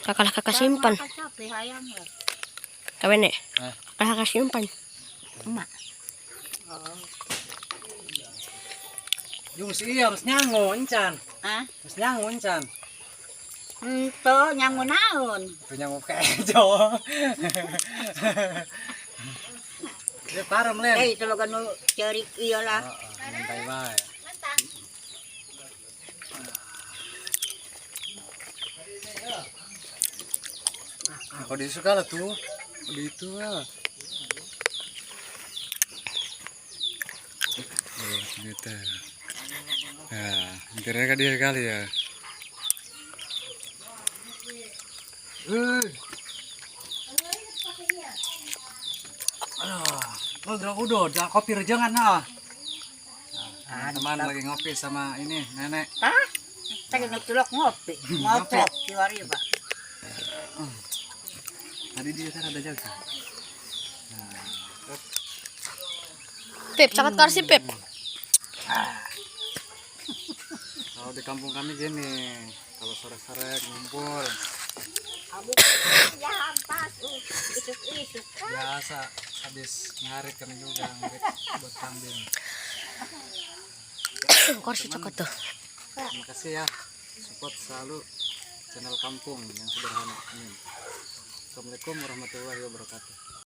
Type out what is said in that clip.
Kakalah kakak simpan. Kawin nek. Hah? Kakak kakak simpan. Emak. Yung si iya, mas nyango, encan. Ah, Mas nyango, encan. ento nyangu naon. Itu nyango kejo. Dia parem, Len. Eh, itu logan nu cerik iya lah. Heeh, nyantai bae. Ah, kalau disuka lah tuh. Di itu lah. Oh, gitu. Ya, kira dia kali ya. Aduh, lo udah udah kopi rejangan nah. Nah, teman lagi ngopi sama ini nenek. Tah? Tadi nu tulok ngopi, ngopi kiwari pak. Tadi dia kan ada jaga. Pip, sangat karsi Pip. Kalau di kampung kami gini, kalau sore-sore ngumpul Isuk-isuk. biasa habis ngarit kami juga ngarit buat kambing. Kursi cokot tuh. Terima kasih ya support selalu channel kampung yang sederhana. Amin. Assalamualaikum warahmatullahi wabarakatuh.